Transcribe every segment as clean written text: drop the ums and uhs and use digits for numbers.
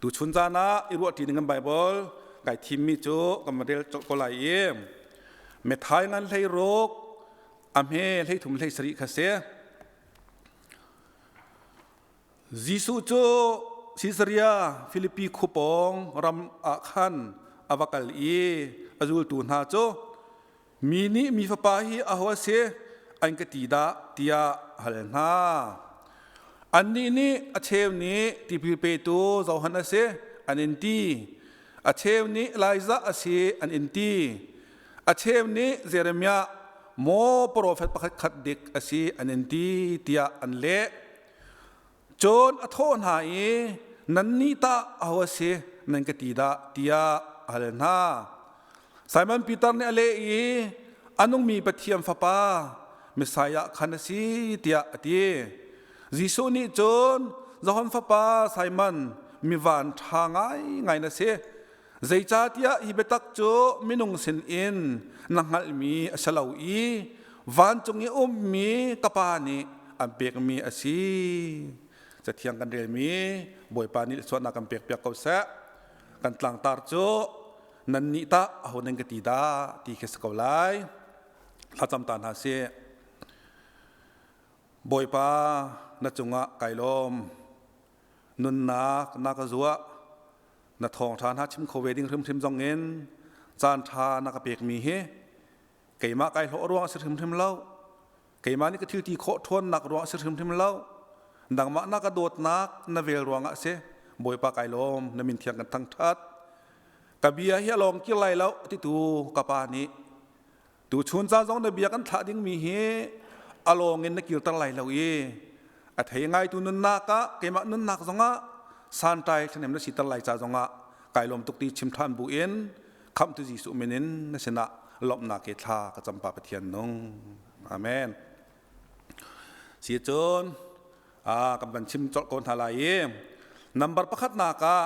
Tuchun caan ah i ruahṭi ding kan Baibal kai thimmi cu kan van rel colh ko lai i Matthai ngan 16 a hme 33 37 kha si. Jesuh cu Sisaria Filipi khua pawng ram ah khan a va kal i a zultu hna cu mi nih mi fapa hi aho a si an ka ti dah tiah a hal hna. Annih nih a cheu nih tipil petu Johan a si an in ti, a cheu nih Elijah a si an in ti, a cheu nih Jeremiah maw profet pakhat khat dik a si an in ti tiah an leh. Cun a thawh hna i nannih tah aho a si nan ka ti dah tiah a hal hna. Simon Peter nih a leh i a nungmi Pathian Fapa Messiah khan a si tiah a ti. Jesuh nih cun Johan fapa Simon mi van ṭha ngaingai na si. Zeicahtiah hi biatak cu minung sinin na hngalhmi a si lo i vancung i ummi ka Pa nih an pekmi a si. Cathiang kan relmi Bawipa nih suahnak kan pekpiak ko seh. Kan tlangtar cu nannih tah aho nan ka ti dah ti khi si ko lai. Thlacam ta hna sih. Bawipa na cungah kai lawm. Nunnak na ka zuah. Na thawngṭha hna chim kho ve ding hrimhrim zong in caan ṭha na ka pekmi hi keimah kai hlawh ruang a si hrimhrim lo. Keimah nih ka thil ti khawh ṭhawnnak ruang a si hrimhrim lo. Nangmah na ka dawtnak na vel ruangah a si. Bawipa kai lawm, na min thiang kan thangṭhat. Ka bia hi a lawng kir lai lo titu ka pa nih tuchun ca zong na bia kan thlah dingmi hi a lawng in na kirter lai lo i a thei ngaitu nunnak ah keimah nunnak zongah santai thlenem na siter lai ca zongah kai lawm tuk ti chim ṭhan bu in khamhtu Jesuh min in na sinah lawmhnak ke thla ka campa Pathian nung. Amen. Si cun a kan van chim colh ko hna lai i number pakhat nak ah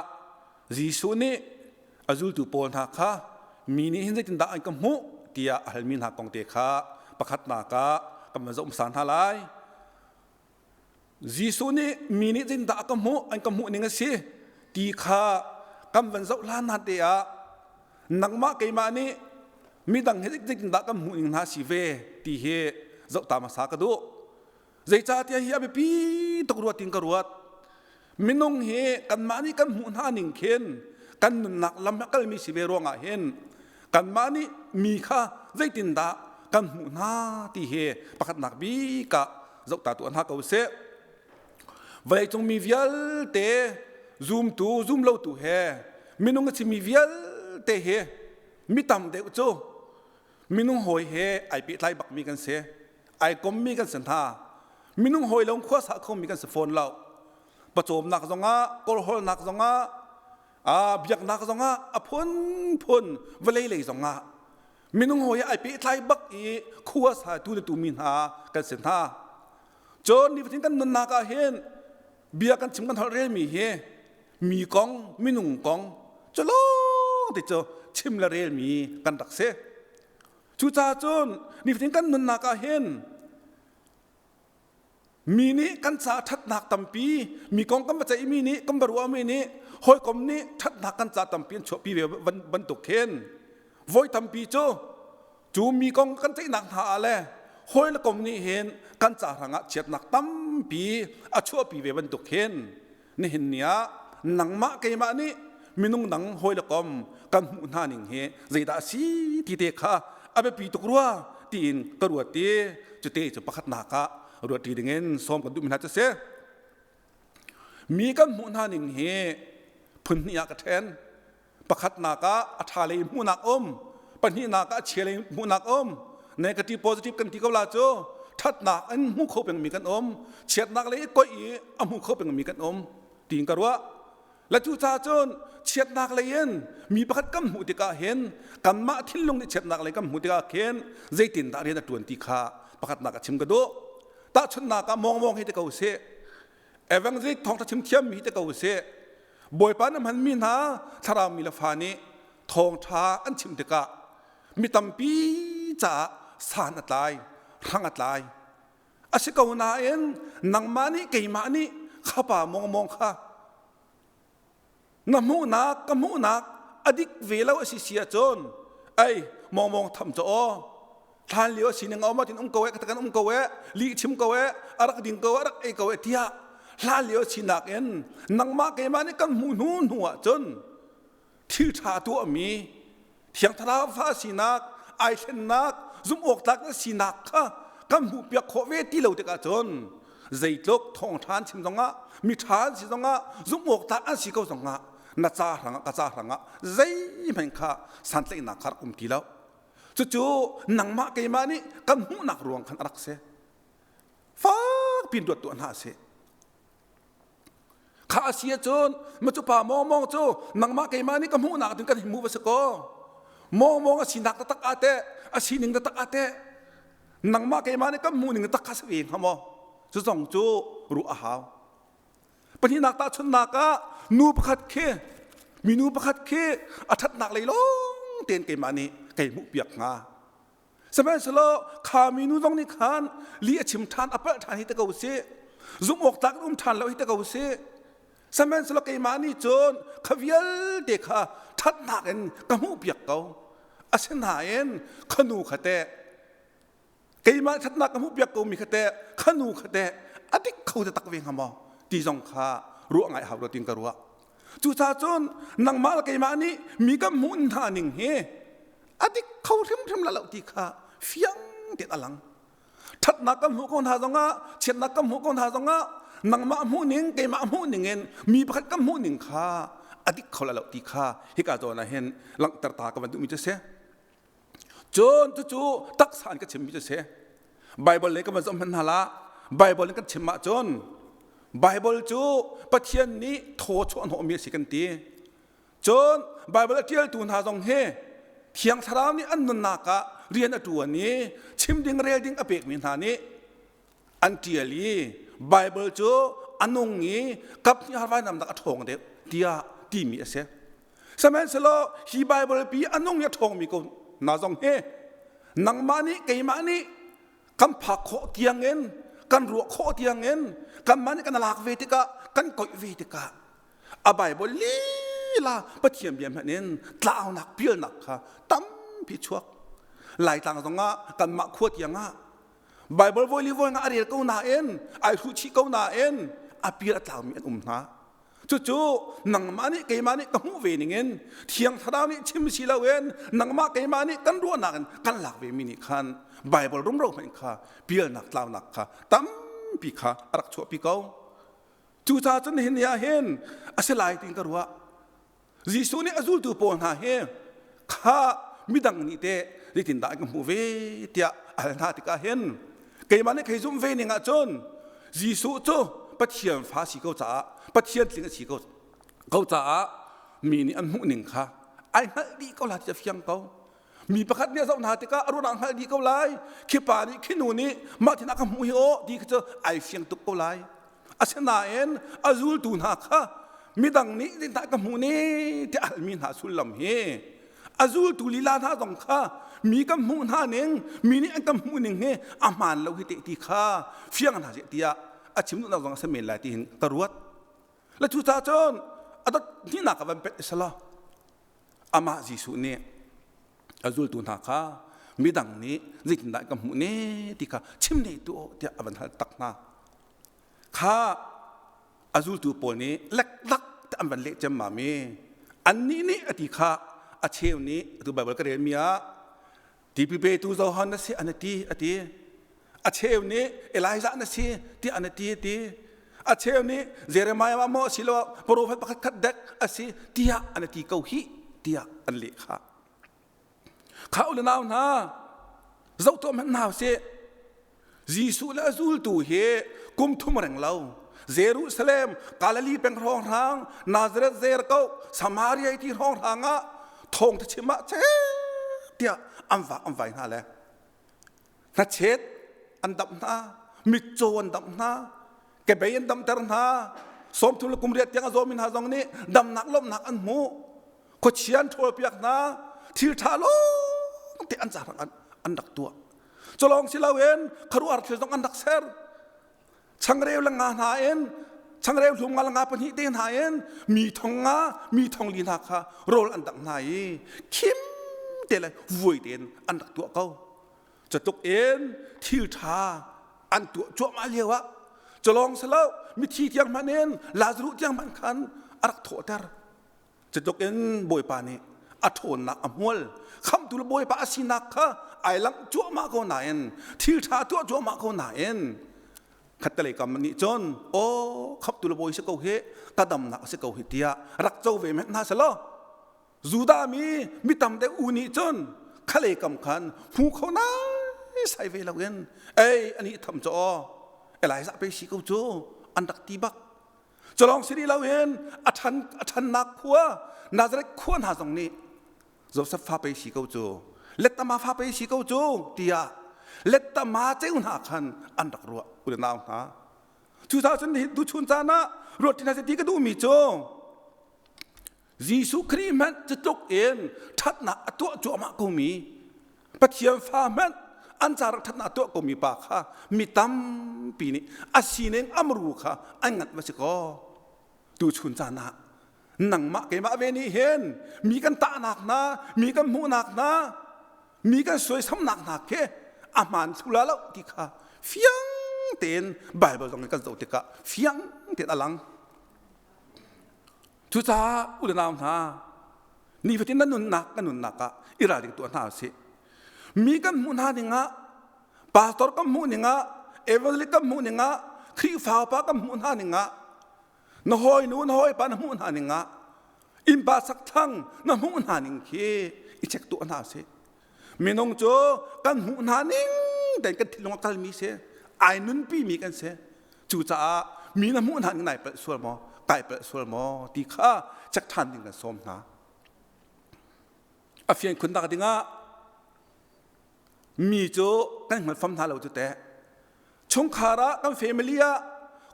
Jesuh nih a zultu pawl hna kha mi nih hin zeitindah an ka hmuh tiah a halmi hna kong te kha pakhatnak ah kan van zoh hmasa hna lai. Jesuh nih mi nih zeitindah a ka hmuh an ka hmuh ning a si ti kha kan van zoh hlan hna te ah nangmah keimah nih midang hi zeitindah kan hmuh ning hna si ve ti hi zoh ta hmasa ka duh. Zeicahtiah hi a biapi tuk ruat in ka ruat. Minung hi kanmah nih kan hmuh hna ning khin kan nunnak lam a kalmi si ve ruangah hin kanmah nih mi kha zeitindah kan hmuh hna ti hi pakhatnak bik ah zoh ta tuah hna ko sih. Vawleicung mi vialte zumtu zumlotu he minung a simi vialte hi mi tam deuh cu minung hawi he ai pehtlai bakmi kan si. Ai kommi kan si hna. Minung hawi lo khua sa khomi kan si fawn lo. Pawcawmnak zongah, kawlhawlnak zongah, biaknak zongah, a phunphun vawlei lei zongah minung hawi ai pehtlai bak i khua sa tu le tu mi hna kan si hna. Cun nifatin kan nunnak ah hin bia kan chim kan holh relmi hi mi kong, minung kong culong ti cu chim le relmi kan rak si. Cucaah cun nifatin kan nunnak ah hin mi nih kan ca ṭhatnak tampi mi kong kan va ceihmi nih kan va ruahmi nih hawikom nih ṭhatnak kan ca tampi an chuahpi ve bantuk khin voi tampi cu cu mi kong kan ceihnak hna ah le hawi le kom nih hin kan ca hrangah chiatnak tampi a chuahpi ve bantuk khin nihin ni ah nangmah keimah nih minung dang hawi le kom kan hmuh hna ning hi zeidah a si ti te kha a biapi tuk rua tiin ka ruat i cute cu pakhatnak ah ruat ṭi dingin sawm kan duhmi hna cu si. Mi kan hmuh hna ning hi phun hnih ah ka ṭhen. Pakhatnak ah a ṭha lei hmuhnak um, pahnihnak ah a chia lei hmuhnak um. Negative, positive kan ti ko la cu ṭhatnak an hmu kho pengmi kan um, chiatnak lei i koih i a hmu kho pengmi kan um tiin ka ruah. Le cucaah cun chiatnak lei in mi pakhat kan hmuh tikah hin kanmah thinlung nih chiatnak lei kan hmuh tikah khin zeitindah rian a ṭuan ti kha pakhatnak a chim ka duh. Tahchunhnak ah mawngmawng hi ti ko sih. Evangelist thawngṭha chim thiammi hi ti ko sih. Bawipa na hmanmi hna thlarau mi le fa nih thawngṭha an chim tikah mi tampi caah san a tlai, hrang a tlai. A si ko nain nangmah nih keimah nih khapa mawngmawng kha. Na hmuhnak ka hmuhnak a dik ve lo a si si ahcun ei mawngmawng tham cu aw hlan lio a sining a um ah tin um ko eh kan um ko eh lih chim ko eh a rak ding ko a rak ei ko eh tiah hlan lio sinak in nangmah keimah nih kan hmuh hnu hnu ahcun thil ṭha tuahmi Thiang Thlarau fa sinak, ai thlennak, zumh awk tlak na sinak kha kan hmuh piak khawh ve ti lo tikah cun zeitluk thawngṭha an chim zongah mi ṭha an si zongah zumh awk tlak an si ko zongah na ca hrangah ka ca hrangah zeihmanh kha santlaihnak kha rak um ti lo. Cucu nangmah keimah nih kan hmuhnak ruang khan a rak si. Fak pin ruat tuah hna sih. Kha a si ahcun macu pa mawngmawng cu nangmah keimah nih ka hmuhnak ding kan hmu va si kaw mawngmawng a sinak taktak ah teh a sining taktak ah teh nangmah keimah nih kan hmuh ning tak kha si ve hnga maw cu zong cu ruah a hau pahnihnak tahchunhnak ah nu pakhat khi minu pakhat khi a ṭhatnak lei lawng tein keimah nih kei hmuh piak hnga Sihmanhsehlaw kha minu zong nih khan lih a chim ṭhan a palh ṭhan hi te ko sih zumh awk tlak um ṭhan lo hi te ko sih sihmanhsehlaw keimah nih cun kha vialte kha ṭhatnak in ka hmuhpiak ko asinain kha nu kha teh keimah ṭhatnak ka hmuhpiak ko mi kha teh kha nu kha teh a dik kho te tak ve hnga maw ti zong kha ruah ngai hau lo tin ka ruah cucaah cun nangmah le keimah nih mi kan hmuh hna ning hi a dik kho hrimhrim la lo ti kha fiang tein a lang ṭhatnak kan hmuh ko hna zongah chiatnak kan hmuh ko hna zongah nangmah hmuh ning keimah hmuh ning in mi pakhat kan hmuh ning kha a dik kho la lo ti kha hika zawn ah hin langhter ta ka van duhmi cu si cun cucu taksa in ka chimmi cu si Bible lei ka van zoh hmanh hna la Bible in kan chim ahcun Bible cu Pathian nih thaw chuah hnawhmi a si kan ti Cun Baibal a ṭialtu hna zong hi Thiang Thlarau nih an nunnak ah rian a ṭuan i chim ding rel ding a pekmi hna nih an ṭial i Baibal cu a nung i kaphnih harvainamnak a ṭhawng deuh tiah timi a si. Sihmanhsehlaw hi Baibal pi a nung i a ṭhawngmi ko hna zong hi nangmah nih keimah nih kan phak khawh tiangin kan ruah khawh tiangin kanmah nih kan lak ve tikah kan koih ve tikah a Bible lila Pathian bia hmanh in tlaunak pialnak kha tampi chuak Laitlang zongah kanmah khua tiangah Bible voi li voi nga a rel ko nain ai hruh chih ko nain a pial a tlaumi an um hna cucu nangmah nih keimah nih ka hmuh ve ningin thiang thlarau nih chim si loin nangmah keimah nih kan ruahnak in kan lak ve mi nih khan Bible rumro hmanh kha pialnak tlaunak kha tampi kha a rak chuahpi ko Cucaah cun nihin ni ah hin a si lai tiin ka ruah. Jesuh nih a zultu pawl hna hi kha midang nih teh zeitindah an ka hmuh ve tiah a hal hna tikah hin keimah nih kei zumh ve ning ahcun Jesuh cu Pathian fa si ko caah Pathian tling a si ko ko caah mi nih an hmuh ning kha ai hngalh dih ko la ti a fiang ko. Mi pakhat nih a zoh hna tikah a ruahnak hngalh dih ko lai. Khi pa nih khi nu nih mah tin a ka hmuh hi aw ti khi cu ai fiang tuk ko lai. Asinain a zultu hna kha midang nih zeitindah ka hmuh ne tiah a halmi hna sullam hi a zultu lila hna zong kha mi kan hmuh hna ning mi nih an kan hmuh ning hi a hmaan lo hi teh ti kha fiang hna seh tiah a chim duhnak zong a si men lai ti hin ka ruat le cucaah cun a dot hnihnak ka van pet sala amah Jesuh nih a zultu hna kha midang nih zeitindah ka hmuh ne ti kha chim ne tu tiah a van hal tak hna Kha a zultu pawl nih leklak te an van leh ciammam i annih nih a ti kha a cheu nih atu Baibal ka relmi ah tipil petu Johan na si an ti a ti a cheu nih Elijah na si tiah an ti a ti a cheu nih Jeremiah maw asiloah profet pakhat khat dek a si tiah an ti ko hih tiah an leh kha Kha u le nau hna, zoh tuah hmanh hna usih. Jesuh le a zultu hi kum thum reng lo. Jerusalem, Galilee peng hrawnghrang, Nazareth Jericho, Samaria ti hrawnghrang ah thawngtha chim ah che tiah an vak an vai hna le hnachet an damh hna, mitcaw an damh hna, kebei an damter hna, sawmthum le kum riat tiang a zawmi hna zong nih damnak lawmhnak an hmuh. Khuachia an ṭhawlpiak hna, thil ṭha lawng te an cahrang an, an rak tuah. Culawng si loin khuaruahhar thil zong an rak ser. Changreu le nga hna in Changreu hlum nga le nga pahnih te hna in mi thong nga mi thong li hna kha rawl an dangh hna i khim te le vuai tein an rak tuah ko. Catluk in thil ṭha an tuah cuahmah lio ah culawng si lo mithi tiang hmanh in Lazarus tiang hmanh khan a rak thawhter. Cutluk in Bawipa nih a ṭhawnnak a hmual. Khamhtu le Bawipa a sinak kha ai langh cuahmah ko nain thil ṭha tuah cuahmah ko nain khattelei kam nih cun aw khamhtu le bawi si ko hi ka damnak a si ko hi tiah rak co ve hmanh hna selaw Judah mi mi tam deuh u nih cun khalei kam khan hmu kho nai sai ve loin ei ani tham cu aw Elijah pe si ko cu an rak ti bak. Culawng si rih loin a ṭhan a ṭhannak khua Nazareth khua hna zong nih Joseph fa pei si ko cu lettama fa pei si ko cu tiah lettama ceu hna khan an rak ruah u le nau hna. Cucaah cun tuchun caan ah ruat ṭi hna seh ti ka duhmi cu Jesuh Khrih hmanh cutluk in ṭhatnak a tuah cuahmah komi Pathian fa hmanh an ca rak ṭhatnak a tuah komi pa kha mi tampi nih a sining amru kha an nganh va si kaw tuchun caan ah nangmah keimah ve nih hin mi kan tahnak hna mi kan hmuhnak hna mi kan suaisamnak hna khi a hmaan thlu la lo ti kha fiang tein Bible zong in kan zoh tikah fiang tein a lang. Cucaah u le nau hna, nifatin na nunnak kan nunnak ah i ralring tuah hna usih. Mi kan hmuh hna ning ah, pastor kan hmuh ning ah, evangelist kan hmuh ning ah, Khrihfa upa kan hmuh hna ning ah, na hawinu na hawipa na hmuh hna ning ah, innpa sakthang na hmuh hna ning khi i check tuah hna usih. Minung cu kan hmuh hna ning tein kan thinlung a kalmi si, ai nunpi mi kan si. Cucaah mi na hmuh hna ning nai palh sual maw, kai palh sual maw ti kha check ṭhan ding kan sawm hna. A fian khun nak dingah mi cu kan hngal fam hna lo cu teh. Chungkhar ah kan family ah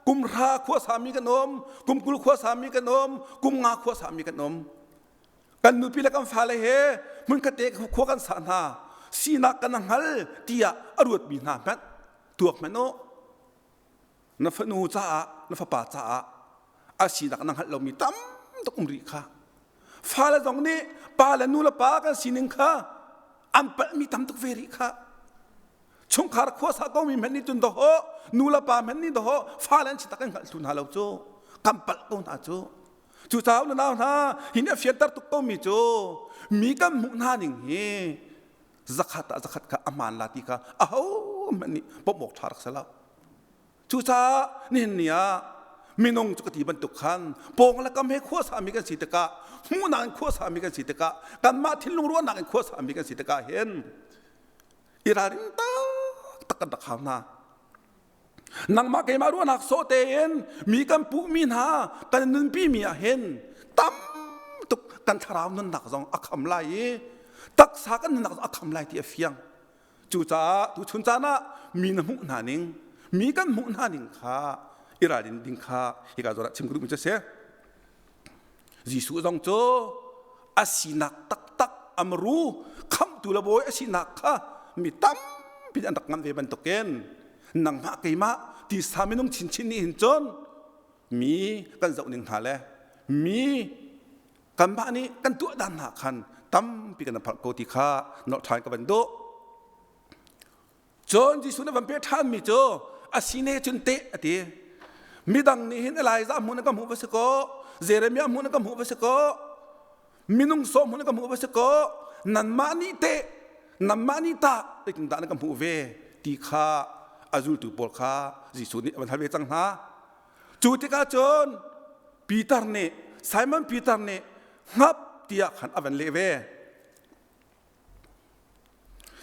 kum hra khua sami kan um, kum 20 khua sami kan um, kum nga khua sami kan um. Kan nupi le kan fale he hmunkhat te khua kan sah hna sinak kan hngal tiah a ruatmi hna hmanh tuak hmanh u. Na fanu caah na fapa caah a sinak na hngalh lomi tam tuk um rih kha. Fale zong nih pa le nu le pa kan sining kha an palhmi tam tuk ve rih kha. Chungkhar khuasa komi hmanh nih cun dawhawh nu le pa hmanh nih dawhawh fale an si tak an hngalh thlu hna lo cu kan palh ko hna cu. Cucaah na nau hna hi nih a fianter tuk komi cu mi kan hmuh hna ning hi zakhat ah zakhat kha a hmaan la ti kha aho hmanh nih pom awk ṭha rak si lo. Cucaah nihin ni ah minung cu ka ti bantuk khan pawng le kam he khua sami kan si tikah hmuhnak in khua sami kan si tikah kanmah thinlung ruahnak in khua sami kan si tikah hin i ralring taktak kan rak hau hna. Nangmah keimah ruahnak sawh tein mi kan puhmi hna kan nunpi mi ah hin tam tuk kan thlarau nunnak zong a kham lai i taksa kan nunnak zong a kham lai ti a fiang. Cucaah tuchun caan ah mi na hmuh hna ning, mi kan hmuh hna ning kha i ralrin ding kha hika zawn ah chim ka duhmi cu a si. Jesuh zong cu a sinak taktak amru khamhtu le bawi a sinak kha mi tampi an rak ngamh ve bantukin nangmah keimah tisa minung chinchin nih hin cun mi kan zoh ning hna le mi kanmah nih kan tuah dan hna khan tampi kan phalh ko ti kha nolh ṭhan ka van duh. Cun Jesuh nih van peh ṭhanmi cu a sine cun teh a ti. Midang nih hin Elijah hmuh na ka hmuh va si kaw, Jeremiah hmuh na ka hmuh va si kaw, minung sawm hmuh na ka hmuh va si kaw, nanmah nih teh, nanmah nih tah zeitindah na ka hmuh ve ti kha a zultu pawl kha Jesuh nih a van hal ve cang hna. Cu tikah cun Peter nih Simon Peter nih hngap tiah khan a van leh ve.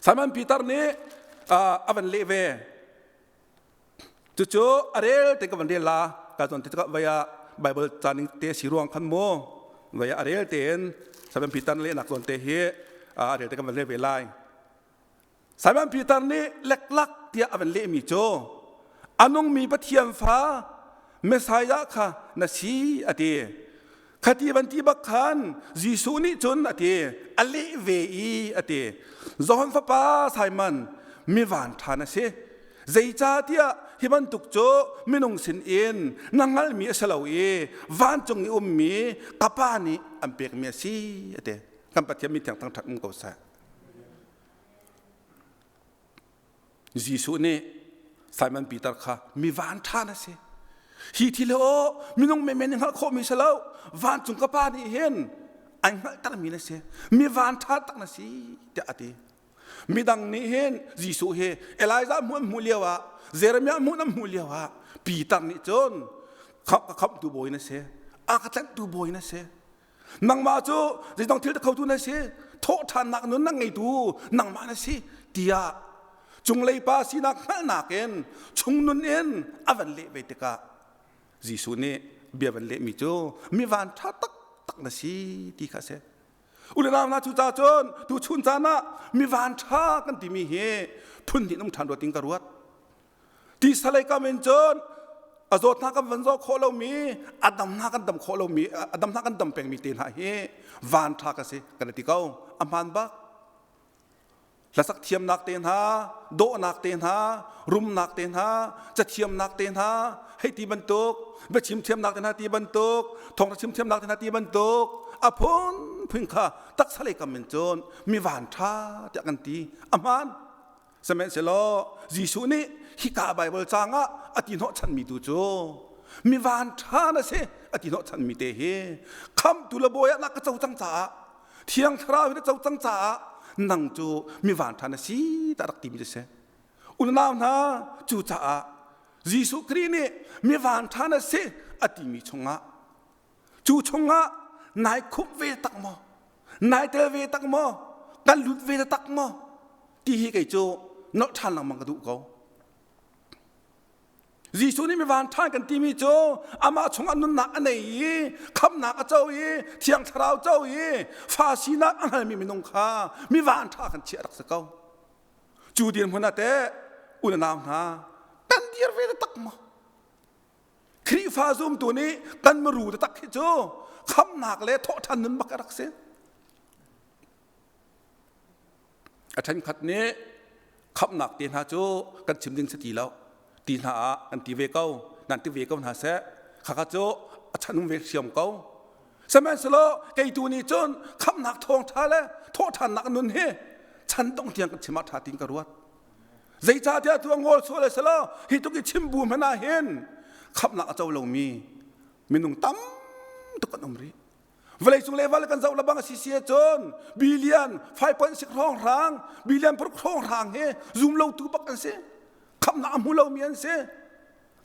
Simon Peter nih a van leh ve. Cucu a rel te ka van rel la ka zawn te vai ah Bible ca ning te si ruang khan mu vai a rel tein Simon Peter lehnak zawn te hi a rel te ka van rel ve lai. Simon Peter nih leklak tiah a van lehmi cu a nungmi Pathian fa Messiah kha na si a ti. Khati van ti bak khan Jesuh nih cun a ti a leh ve i a ti. Johan fapa Simon mi van ṭha na si. Zeicahtiah Hi bantuk cu minung sin in na hngalmi a si lo i vancung i ummi ka Pa nih an pekmi a si a ti. Kan Pathian min thiang thangṭhat um ko seh. Jesuh nih Simon Peter kha mi van ṭha na si. Hi thil hi aw minung menmen nih hngalh khawhmi si lo. Vancung ka Pa nih hin an hngalhtermi na si. Mi van ṭha tak na si tiah a ti. Midang nih hin Jesuh hi Elijah hmuh an hmuh lio ah Jeremiah hmuh an hmuh lio ah Peter nih cun ka khamhtu bawi na si. A ka tlanhtu bawi na si. Nangmah cu zeidang thil khotu na si. Thawhṭhannak nun na ngeitu nangmah na si tiah cunglei pa sinak hngalhnak in chungnun in a van leh ve tikah Jesuh nih bia van lehmi cu mi van ṭha taktak na si ti kha a si. U le nau hna cu ca cun tu chun caan ah mi van ṭha kan timi hi phun hnih nung ṭhan ruat in ka ruat. Tisa lei kam in cun a zawtnak kan van zaw khawh lomi a damnak kan dam khawh lomi a damnak kan dam pengmi te hna hi van ṭha ka si kan ti ko a hmaan bak hlasak thiamnak te hna dawhnak te hna rumnak te hna cathiamnak te hna hei ti bantuk biachim thiamnak te hna ti bantuk thawngṭha chim thiamnak te hna ti bantuk a phunphun kha taksa lei kam in cun mi van ṭha tiah kan ti a hmaan Sihmanhsehlaw Jesuh nih hika Baibal caang ah a ti hnawhchanmi tu cu mi van ṭha na si a ti hnawhchanmi te hi khamtu le bawi ah na ka co cang caah Thiang Thlarau hi na co cang caah nang cu mi van ṭha na si tiah rak timi cu si. Unau hna cucaah Jesuh Khrih nih mi van ṭha na si a timi chungah cu chungah nai khup ve tak maw nai tel ve tak maw kan lut ve tak maw ti hi kei cu nolh ṭhan lengmang ka duh ko Jesuh nih mi van ṭhan kan timi cu amah chungah nunnak a nei i khamnak a co i thiang thlarau co i fa sinak a hngalmi minung kha mi van ṭha kan chiah rak si ko cu dirhmun ah teh unau hna kan dir ve tak maw Khrihfa zumtu nih kan maru taktak hi cu khamnak le thawhṭhan nun bak a rak si. A ṭhenkhat nih khamnak te hna cu kan chim ding si ti lo ti hna ah an ti ve ko nan ti ve ko hna seh khakha cu a chan um ve hriam ko sihmanhsehlaw kei tu nih cun khamnak thawngṭha le thawhṭhannak nun hi chan dong tiang kan chim ah ṭha tiin ka ruat Zeicahtiah tu a ngawl sual a si lo. Hi tuk i chim bu hmanh ah hin khamhnak a co lomi minung tam tuk kan um rih. Vawleicung level kan zoh lebang a si si ahcun billion 5.6 hrawng hrang billion paruk hrawng hrang hi zum lo tu bak an si. Khamhnak a hmu lomi an si.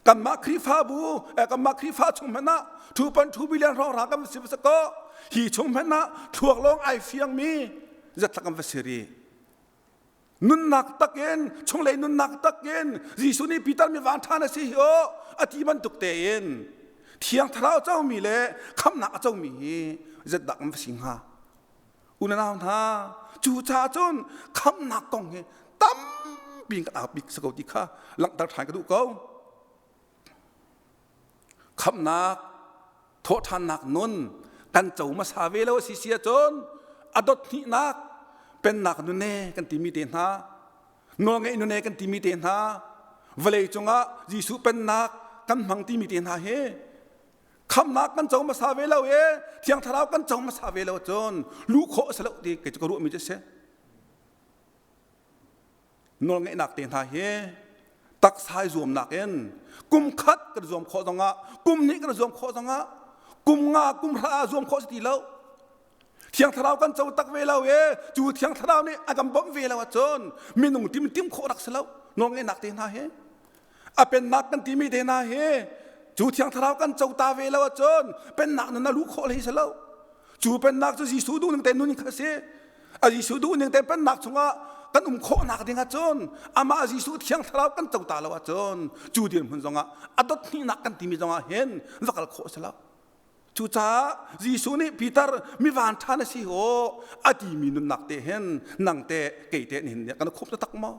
Kanmah Khrihfabu eh, kanmah Khrihfa chung hmanh ah 2.2 billion hrawng hrang kan si va ko. Hi chung hmanh ah thluak lawng ai fiangmi zatlak kan va si rih. Nunnak takin chunglei nunnak takin Jesuh nih Peter mi van ṭha na si hi aw a ti bantuk tein Thiang Thlarau comi le khamhnak a comi hi zetdak an va si hnga? Unau hna, cu caah cun khamhnak kong hi tampi in kan au bik si ko ti kha langhter ṭhan ka duh ko. Khamhnak thawhṭhannak nun kan co hmasa ve lo a si si ahcun a dot hnihnak pennak nun e kan timi te hna nawlngeih nun e kan timi te hna vawlei cungah Jesuh pennak kan hmang timi te hna hi khamnak kan co hmasa ve lo e thiang thlarau kan co hmasa ve lo cun luh khawh a si lo ti kei cu ka ruahmi cu a si Nawlngeihnak te hna hi taksa i zuamnak in kum khat kan zuam khawh zongah kum hnih kan zuam khawh zongah kum nga kum hra zuam khawh si ti lo thiang thlarau kan co tak ve lo e cu thiang thlarau nih a kan bawmh ve lo ahcun minung tim tim khawh rak si lo nawlngeihnak te hna hi a pennak kan timi te hna hi cu thiang thlarau kan co ta ve lo ahcun pennak nan na luh khawh hlei si lo Cu pennak cu Jesuh duhning te nun kha si. A Jesuh duhning te pennak chungah kan um khawhnak ding ahcun amah Jesuh thiang thlarau kan co ta lo ahcun cu dirhmun zongah a dot hnihnak kan timi zongah hin va kal khawh si lo. Cucaah Jesuh nih Peter mi van ṭha na si haw a timi nunnak te hin nang te kei te nihin kan khup taktak maw?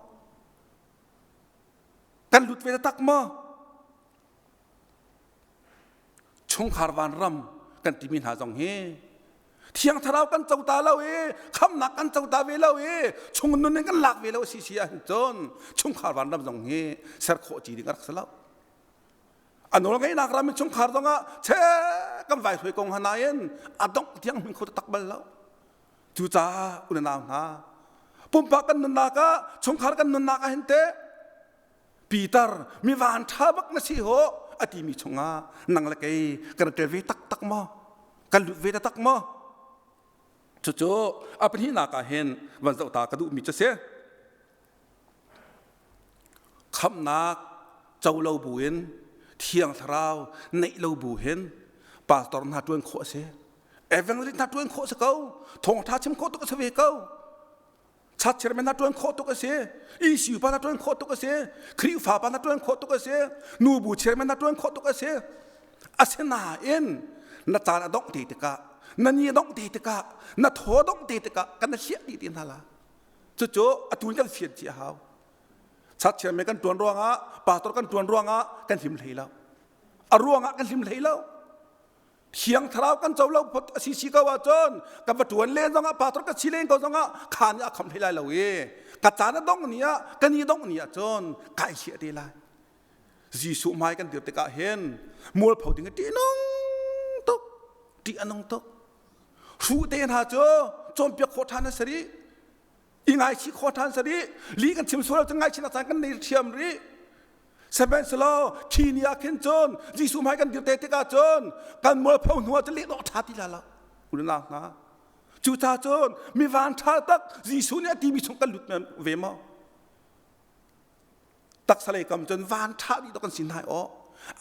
Kan lut ve taktak maw? Chungkhar vanram kan timi hna zong hi Thiang Thlarau kan co ta lo i khamnak kan co ta ve lo i chung nun in kan lak ve lo si si ahhin cun chungkhar vanram zong hi ser khawh ci ding a rak si lo. A nawl ngeihnak ram in chungkhar zong ah che kan vai hruai kong hna in a dongh tiang hmin kho tak bal lo. Cucaah unau hna pumpak kan nunnak ah chungkhar kan nunnak ah hin teh Peter mi van ṭha bak na si ho a timi chungah nang le kei kan tel ve taktak maw? Kan lut ve taktak maw? Cucu a pahnihnak ah hin van zoh ta ka duhmi cu si. Khamhnak co lo buin Thiang Thlarau neih lo bu hin pastor hna ṭuan khawh a si. Evangelist hna ṭuan khawh a si ko. Thawngṭha chim khawh tuk a si ve ko. Chatchirmen na ṭuan khawh tuk a si. ECU pa na ṭuan khawh tuk a si. Khrihfa pa na ṭuan khawh tuk a si. Nubu chairman na ṭuan khawh tuk a si. Asinain na caan a dongh te tikah, na ni a dongh te tikah, na thaw a dongh te tikah kan hliah dih te hna la. Cucu atu in kan fian chih a hau. Chatchirmen kan ṭuan ruangah, pastor kan ṭuan ruangah kan him hlei lo. A ruangah kan him hlei lo. Thiang Thlarau kan co lo phot a si si ko ahcun kan va ṭuan len zongah pastor ka si len ko zongah kha nih a kham hlei lai lo i ka caan a dongh ni ah ka ni dongh ni ahcun kai hliah te lai. Jesuh hmai kan dir tikah hin mualpho ding ṭih nung tuk ṭih a nung tuk. Hruh te hna cu cawnpiak khawh ṭhan a si rih. I ngaichih khawh ṭhan si rih. Li kan chim sual ahcun ngaihchihnak caan kan nei ṭhiam rih. Sihmanhsehlaw khi ni ah khin cun Jesuh hmai kan dir te tikah cun kan mualpho hnu ah cun leh dawh ṭha ti la lo unau hna. Cucaah cun mi van ṭha tak Jesuh nih a timi chung kan lut ve maw? Taksa lei kam cun van ṭha dih dawh kan si hna aw.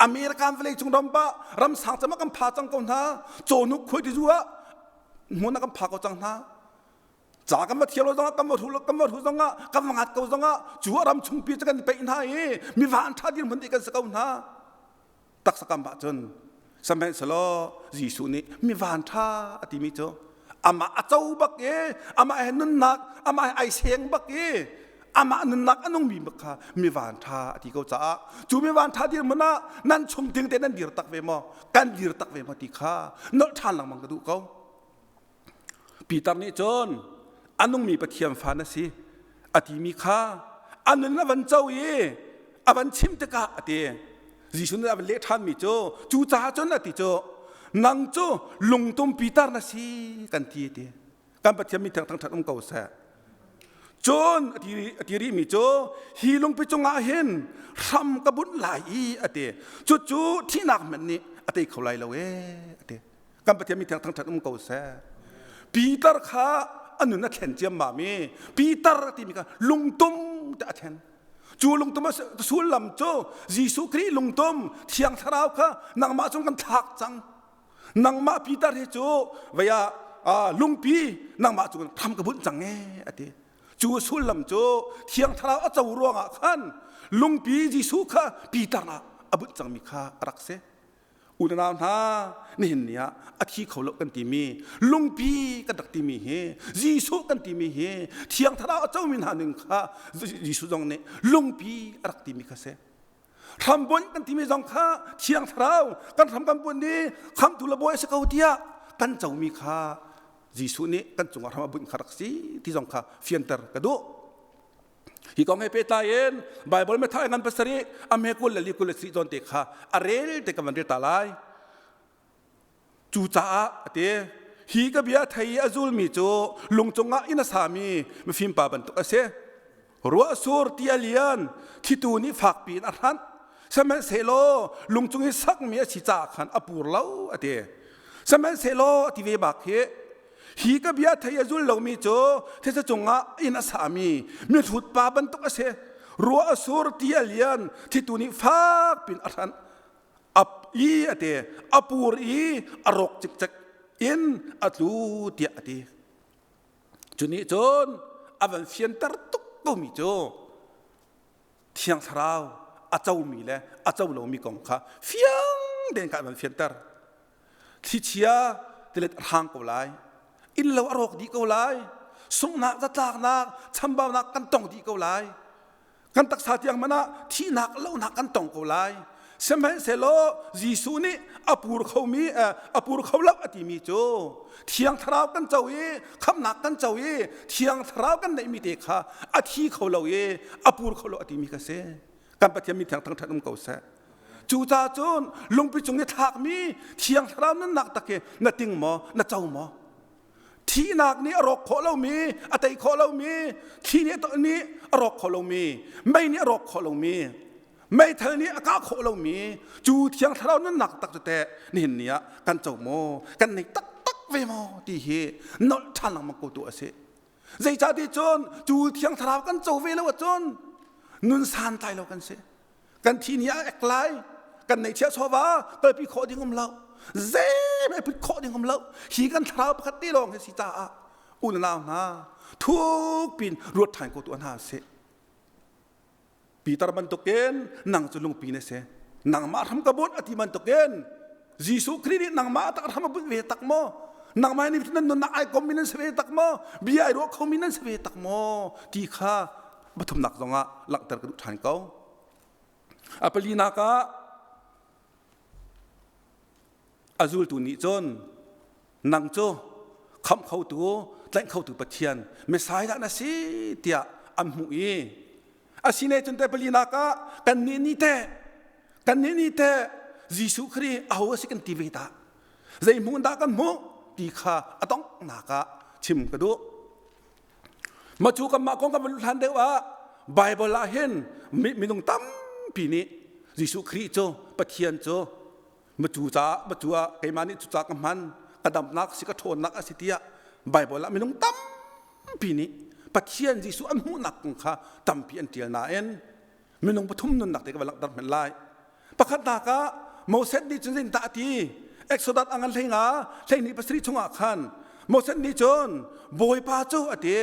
American vawlei cung ram pa ram sang cem ah kan pha cang ko hna. Cawhnuk khuai tizu ah hmun ah kan pha ko cang hna. Ca kan va thiam lo zongah kan va hru kan va hru zongah kan va ngat ko zongah cu a ram chungpi cu kan peih hna i mi van ṭha dirhmun dih kan si ko hna. Taksa kam ah cun sihmanhsehlaw Jesuh nih mi van ṭha a timi cu amah a co bak i amah he nunnak amah he ai seng bak i amah nunnak a nungmi bak kha mi van ṭha a ti ko caah cu mi van ṭha dirhmun ah nan chung ding te nan dir tak ve maw kan dir tak ve maw ti kha nolh ṭhan lengmang ka duh ko. Peter nih cun a nungmi Pathian fa na si a timi kha a nun a van co i a van chim tikah a ti. Jesuh nih a van leh ṭhanmi cu cucaah cun a ti cu nang cu lungtum Peter na si kan ti a ti. Kan Pathian mi theng thangṭhat um ko seh. Cun a ti rihmi cu hi lungpi cungah hin hram ka bunh lai i a ti. Cucu thihnak hmanh nih a tei kho lai lo ee a ti. Kan Pathian mi thiang thangṭhat um ko seh. Peter kha a nun a thlen ciammam i Peter timi kha lungtum te a thlen. Cu lungtum a sullam cu Jesuh Khrih lungtum Thiang Thlarau kha nangmah cung kan thlak cang. Nangmah Peter hi cu vei ah lungpi nangmah cung hram ka bunh cang ee a ti. Cu sullam cu Thiang Thlarau a co ruangah khan lungpi Jesuh kha Peter ah a bunh cangmi kha a rak si. Unau hna, nihin ni ah a thi kho lo kan timi, lungpi kan rak timi hi, Jesuh kan timi hi, Thiang Thlarau a comi hna ning kha Jesuh zong nih lungpi a rak timi kha si. Hrambunh kan timi zong kha Thiang Thlarau kan hram kan bunh i khamtu le bawi a si ko tiah kan comi kha Jesuh nih kan cungah hram a bunh kha rak si ti zong kha fianter ka duh. Hi kong he pehtlai in Baibal Matthai ngan pasarih a hme 20 le li 23 zawn te kha a rel te ka van rel ta lai. Cucaah a ti, hi ka bia thei i a zulmi cu lung cungah inn a sami mifim pa bantuk a si. Ruah sur ti a lian, thlitu nih fakpi in a hranh. Sihmanhsehlaw lung cung i sakmi a si caah khan a pur lo a ti. Sihmanhsehlaw a ti ve bak hi Hi ka bia thei a zul lomi cu thisa cungah inn a sami mihrut pa bantuk a si. Ruah a sur, ti a lian, thitu nih fak pin a hranh. Ap i a ti, a pur i a rawk cikcek in a tlu tiah a ti. Cu nih cun a van fianter tuk komi cu Thiang Thlarau a comi le a co lomi kong kha fiang tein kha a van fianter. Thlichia tilet a hrang ko lai. Innlo a rawk dih ko lai. Sunghnak, zatlaknak, chambaunak kan tong dih ko lai. Kan taksa tiang hmanh ah thihnak, lohnak kan tong ko lai. Sihmanhsehlaw Jesuh nih a pur khomi a pur kho lo a timi cu Thiang Thlarau kan co i khamhnak kan co i Thiang Thlarau kan neihmi te kha a thi kho lo i a pur kho lo a timi kha si. Kan Pathian mi thiang thangṭhat um ko seh. Cucaah cun lungpi cung i thlakmi Thiang Thlarau nunnak tak hi na ting maw, na co maw? Thihnak nih a rawk khawh lomi, a tei khawh lomi, thli nih nih a rawk khawh lomi, mei nih a rawk khawh lomi, meithal nih a kah khawh lomi cu Thiang Thlarau nunnak tak cu teh nihin ni ah kan co maw, kan nei taktak ve maw ti hi nolh ṭhan lengmang ko tu a si. Zeicahti cun cu Thiang Thlarau kan co ve lo ahcun nun santlai lo kan si. Kan thi ni ah ek lai, kan neihchiah chawva kalpi khawh ding um lo. Zeihmanh put khawh ding um lo. Hi kan thlarau pakhat te lawng hi si caah u le nau hna thuk pin ruat ṭhan ko tuah hna sih. Peter bantukin nang cu lungpi na si. Nangmah hram ka bunh a ti bantukin Jesuh Khrih nih nangmah tak hram a bunh ve tak maw? Nangmah nih nan nunnak ai kommi nan si ve tak maw? Bia ai ruah khomi nan si ve tak maw? Ti kha pathumnak zongah langhter ka duh ṭhan ko. A palinak ah a zultu nih cun nang cu khamh khotu tlaih khotu Pathian Messiah na si tiah an hmuh i asine cun te palinak ah kannih nih teh kannih nih teh Jesuh Khrih aho a si kan ti ve dah zei hmuh dah kan hmuh ti kha a donghnak ah chim ka duh Mah cu kanmah kong kan van hlan deuh ah Bible ah hin minung tampi nih Jesuh Khrih cu Pathian cu macu caah macu ah keimah nih cuca ka hman ka damnak si ka ṭhawnnak a si tiah Bible ah minung tampi nih Pathian Jesuh an hmuhnak kong kha tampi an ṭial nain minung pathum nunnak te ka va langhter hmanh lai. Pakhatnak ah Moses nih cun zeitindah a ti? Exodus a ngan hleinga 12 7 chungah khan Moses nih cun Bawipa cu a ti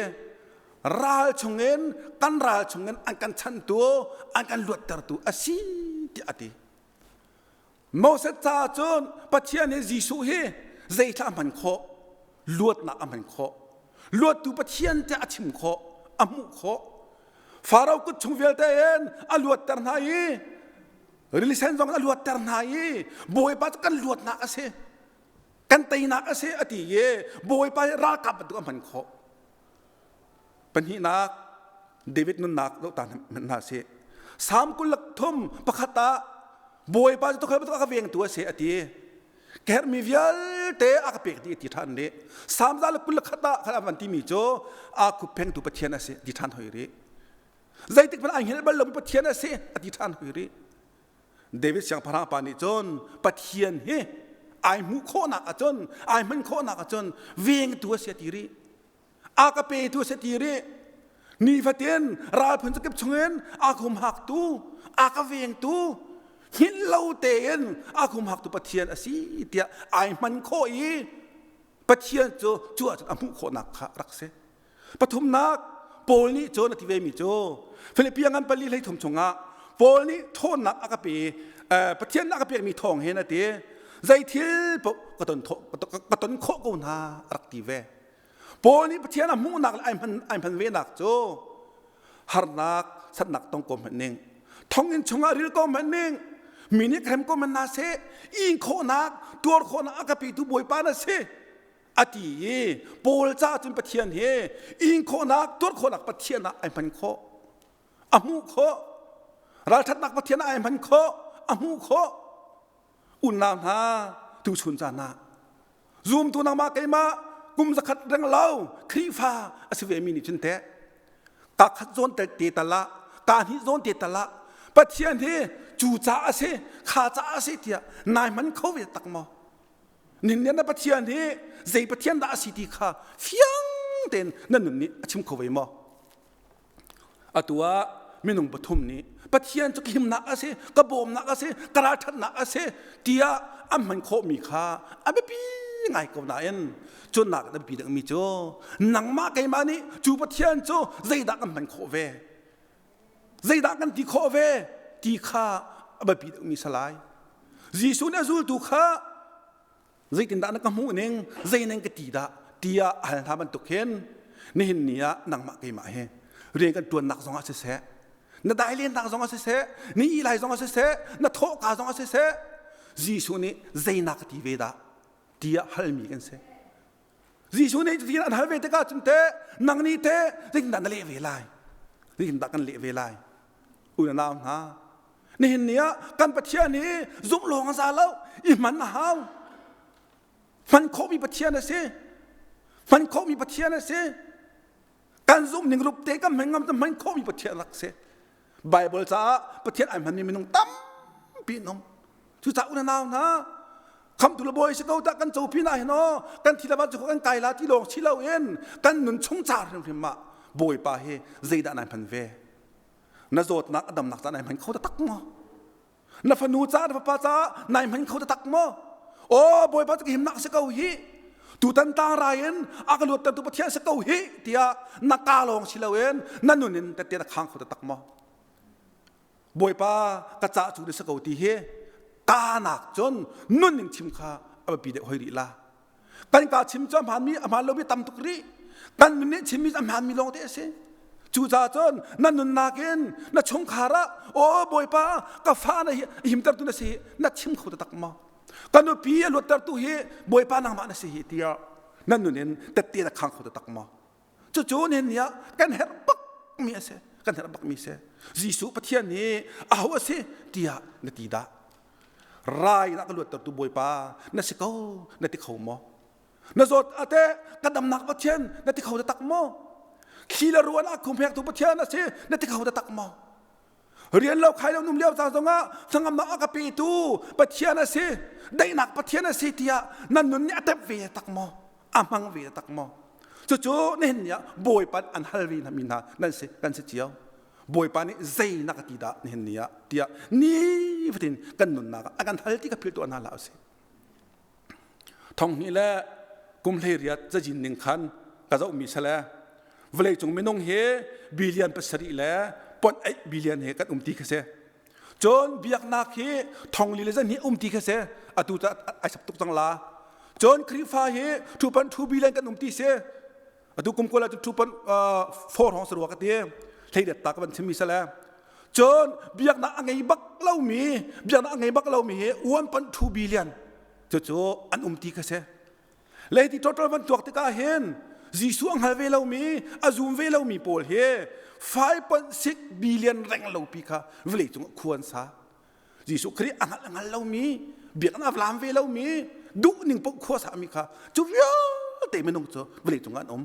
ral chungin kan ral chungin an kan chanhtu an kan luattertu a si tiah a ti. Moses caah cun Pathian nih Jesuh hi zeithla a hman khawh luatnak a hman khawh luattu Pathian tiah a chim khawh a hmuh khawh Faro kut chung vialte in a luatter hna i rili sen zong a luatter hna i Bawipa cu kan luatnak a si kan teinak a si a ti i Bawipa hi ralkap bantuk a hman khawh pahnihnak David nunnak zoh ta hna sih Salm 23 pakhat ah Bawipa cu tukhal bantuk a ka vengtu a si a ti ka herhmi vialte a ka pek dih ti ṭhan rih Salm 121 ah khan a van timi cu aa khupphengtu Pathian a si ti ṭhan hoi rih zeitik hmanh ai hngilh bal lomi Pathian a si a ti ṭhan hoi rih David siangpahrang pa nih cun Pathian hi ai hmuh khawhnak ahcun ai hman khawhnak ahcun vengtu a si a ti rih a ka petu a si ti rih nifatin ral phun zakip chungin a humhaktu a ka vengtu hngilh lo tein a humhaktu Pathian a si tiah ai hman khawh i Pathian cu cu ahcun a hmuh khawhnak kha rak si pathumnak Paul nih cun a ti ve mi cu Philippi ngan pali 13 chungah Paul nih ṭhawnnak a ka pe Pathian a ka pekmi thawng hin a ti zei thil paoh ka ton khawh ko hna a rak ti ve Paul nih Pathian a hmuhnak le ai hman ai hman venak cu harnak satnak tong ko hmanh ning thonginn chungah ril ko hmanh ning mi nih krem ko hmanh na seh in khawhnak tuar khawhnak a ka petu Bawipa na si a ti i Paul ca cun Pathian hi in khawhnak tuar khawhnak Pathian ah ai hman khawh a hmuh khawh ralṭhatnak Pathian ah ai hman khawh a hmuh khawh unau hna tuchun caan ah Zumtu nangmah keimah kum zakhat reng lo Khrihfa a si vemi nih cun teh ka khat zawn te te tal ah ka hnih zawn te tal ah Pathian hi cu ca a si kha ca a si tiah nai hman kho ve tak maw nin na Pathian hi zei Pathian dah a si ti kha fiang tein na nun nih a chim kho ve maw Atu ah minung pathum nih Pathian cu ka himnak a si, ka bawmnak a si, ka ralṭhatnak a si tiah an hman khawhmi kha a biapi ngai ko nain cu nak a biapi deuhmi cu nangmah keimah nih cu Pathian cu zeidah kan hman khawh ve, zeidah kan ti khawh ve ti kha a biapi deuhmi si lai. Jesuh nih a zultu kha zeitindah na ka hmuh ning zei ning ka ti dah tiah a hal hna bantuk hin nihin ni ah nangmah keimah hi rian kan ṭuannak zongah siseh Na dai lennak zong ah siseh, ni ih lai zong ah siseh, na thawhka zong ah siseh, Jesuh nih zeinak ka ti ve dah tiah halmi kan si. Jesuh nih cutin an hal ve tikah cun teh nang nih teh zeitindah na leh ve lai? Zeitindah kan leh ve lai? U le nau hna, nihin ni ah kan Pathian hi zumh lawng a za lo, i hman a hau. Hman khawhmi Pathian a si. Hman khawhmi Pathian a si. Kan zumh ning rup te kan hman ngam hman khawhmi Pathian rak si. Bible caah Pathian ai hmanmi minung tampi an um. Cucaah u nau hna, khamtu le bawi si ko dah kan copi na hin aw kan thi le van cu kan kai la ti lawng si loin kan nun chung car hrimhrim ah Bawipa hi zeidah nai hman ve? Na zawtnak a damnak ca nai hman kho taktak maw? Na fanu ca na fapa caah nai hman kho taktak maw? Aw Bawipa cu ka himnak si ko hi. Tutan tang rai in a ka luattertu Pathian si ko hi tiah na ka lawng si loin na nun in tette na khang kho taktak maw? Bawipa ka cah cu na si ko ti hi ka nak cun nun in chim kha a biapi deuh hoi rih la. Kan ka chim cu a hmaanmi a hmaan lomi tam tuk rih. Kan nun nih chimmi cu a hmaanmi lawng te a si. Cucaah cun na nunnak in na chungkhar ah aw Bawipa ka fa na hi himtertu na si hi na chim kho taktak maw? Ka nupi a luattertu hi Bawipa nangmah na si hi tiah na nun in tette na khang kho taktak maw? Cucu nihin ni ah kan herh bakmi a si. Kan herh bakmi a si. Jesuh Pathian hi aho a si tiah na ti dah? Rai na ka luattertu Bawipa na si ko na ti kho maw? Na zawt ate ka damnak Pathian na ti kho taktak maw? Thli le ruan a khumhektu Pathian a si na ti kho taktak maw? Rian lo khai lo num lio ca zongah hnangamnak a ka petu Pathian a si, daihnak Pathian a si tiah nan nun nih a tep ve tak maw? A hmang ve tak maw? Cucu nihin ni ah Bawipa an hal ve hna mi hna nan si kan si cio. Bawipa nih zei na ka ti dah nihin ni ah tiah ni fatin kan nunnak ah a kan hal ti ka philh tuah hna hlah usih. Thonghnih le kum 18 cazin ning khan ka zohmi sale vawleicung minung hi billion pasarih le point eight billion he kan um ti kha si. Cun biaknak hi thongli le zan hi um ti kha si. Atu cu ai sap tuk cang la. Cun Khrihfa hi 2.2 billion kan um ti si. Atu kum kul ah 2.4 hong sarua ka ti. Thleidet ta ka van chimmi sale. Cun biaknak a ngei bak lomi biaknak a ngei bak lomi hi 1.2 billion cucu an um ti kha si. Leiti total van tuak tikah hin Jesuh a hngal ve lomi a zum ve lomi pawl hi 5.6 billion reng lopi kha vawlei cung khua an sa. Jesuh Khrih a hngal a hngal lomi biakinn a lam ve lomi duh ning paoh khua sami kha cu vialte minung cu vawlei cung ah an um.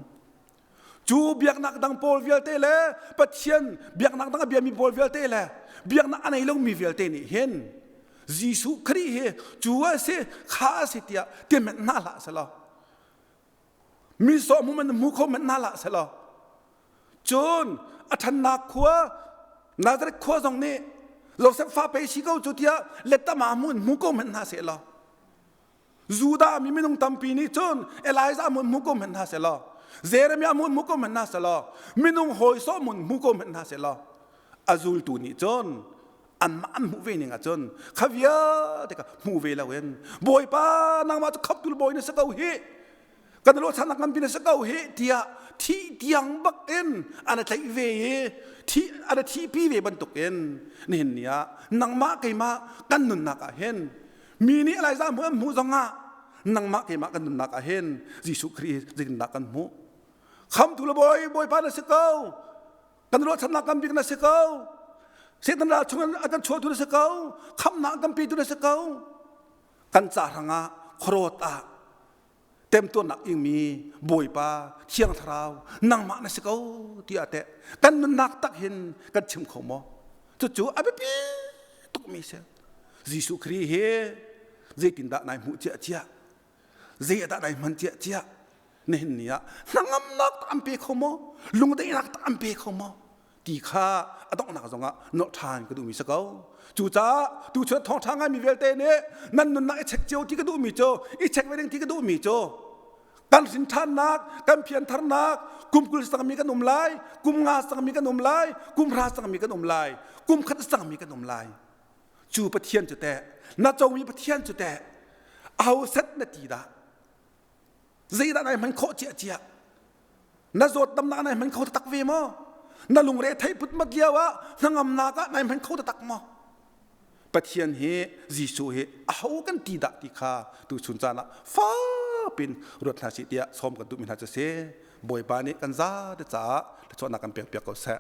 Cu biaknak dang pawl vialte le Pathian biaknak dang a biami pawl vialte le biaknak a nei lomi vialte nih hin Jesuh Khrih hi cu a si kha a si tiah ti menh hna hlah selaw mi sawh hmu man hmu kho menh hna hlah selaw cun a ṭhannak khua Nazareth khua zong nih Joseph fa pei si ko cu tiah lettama hmu in hmu ko hmanh hna seh law Judah mi minung tampi nih cun Elijah mun hmu ko hmanh hna seh law Jeremiah mun hmu ko hmanh hna seh law minung hawi sawh mun hmu ko hmanh hna seh law a zultu nih cun anmah an hmuh ve ning ahcun kha vialte kha hmu ve loin Bawipa nangmah cu khamtu bawi na si ko hi kan ruahchannak nganpi na si ko hi tiah thi tiang bak in an tlaih ve i thi an thihpi ve bantuk in nihin ni ah nangmah keimah kan nunnak ah hin Mi nih Elijah hmuh an hmuh zongah nangmah keimah kan nunnak ah hin Jesuh Khrih zeitindah kan hmuh? Khamtu le bawi Bawipa na si ko. Kan ruahchannak kan bik na si ko. Satan ral chung a kan chuahtu na si ko. Khamnak kan petu na si ko. Kan ca hrangah khuarawt ah temtuarnak ingmi Bawipa Thiang Thlarau nangmah na si ko tiah teh kan nunnak tak hin kan chim kho maw? Cucu a biapi tukmi si. Jesuh Khrih hi zeitindah nai hmuh cia cia zei dah nai hman cia cia nihin ni ah hnangamnak tak an pe kho maw lungdaihnak tak an pe kho maw ti kha a donghnak zongah nolh ṭhan ka duhmi si ko cucaah tuchun thawngṭha ngaimi vialte nih nan nunnak i check cio ti ka duhmi cu i check ve ding ti ka duhmi cu kan hrin ṭhannak kan piantharnak kum 20 cangmi kan um lai kum nga cangmi kan um lai kum hra cangmi kan um lai kum khat cangmi kan um lai cu Pathian cu teh na comi Pathian cu teh aho set na ti dah zeidah nai hman khawh cia cia na zawt damnak nai hman kho tak ve maw? Na lungre thei put mat lio ah hnangamnak ah nai hman kho taktak maw? Pathian hi Jesuh hi aho kan ti dah ti kha tu chun caan ah fapin ruat hna sih tiah sawm kan duhmi hna cu si. Bawipa nih kan za te caah thluachuahnak kan pek piak ko seh.